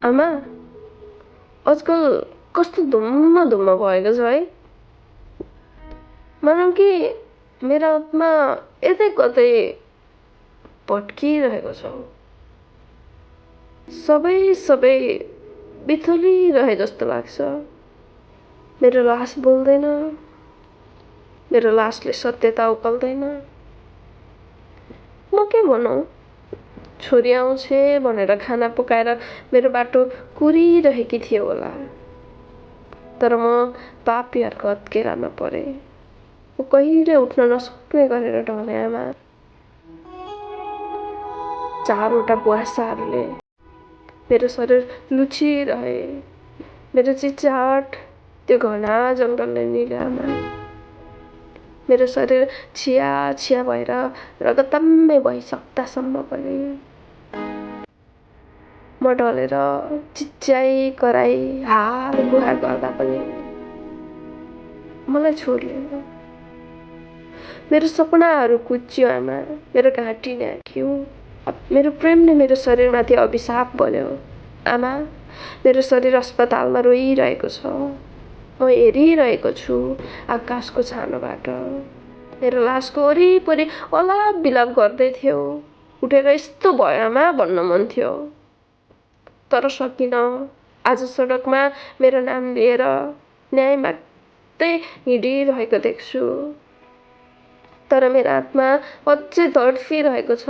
आमा, आजकल कस्तो धुम्म धुम्म भएको छ है। मानौँ कि मेरो आत्मा यतै कतै भट्किरहेको छ। सबै बिथुलिरहे जस्तो लाग्छ। मेरो लास बोल्दैन, मेरो लासले सत्यता उकाल्दैन। म के भनौँ? छोरी आउँछे भनेर खाना पकाएर मेरो बाटो कोरिरहेकी थिए होला। तर म पापी हरकत घेरामा परेँ। म कहिले उठ्न नसक्ने गरेर ढलेँ आमा। चारवटा कुहासाहरूले मेरो शरीर लुचिरहे। मेरो चिच्याट त्यो घना जङ्गलले निल्यो आमा। मेरो शरीर छिया छिया भएर रगतम्मै भइसक्दासम्म गएँ। म ढलेर चिच्याई कराई हार गुहार गर्दा पनि मलाई छोडिएन। मेरो सपनाहरू कुच्चियो आमा। मेरो घाँटी न्याक्यो। मेरो प्रेमले मेरो शरीरमाथि अभिशाप बन्यो। आमा, मेरो शरीर अस्पतालमा रोइरहेको छ। म हेरिरहेको छु आकाशको छानोबाट। मेरो लासको वरिपरि अलाप बिलाप गर्दै थियो। उठेर यस्तो भयो आमा भन्न मन थियो। तर सकिनँ। आज सडकमा मेरो नाम लिएर न्याय माग्दै हिँडिरहेको देख्छु। तर मेरो आत्मा अझै तड्फिरहेको छ।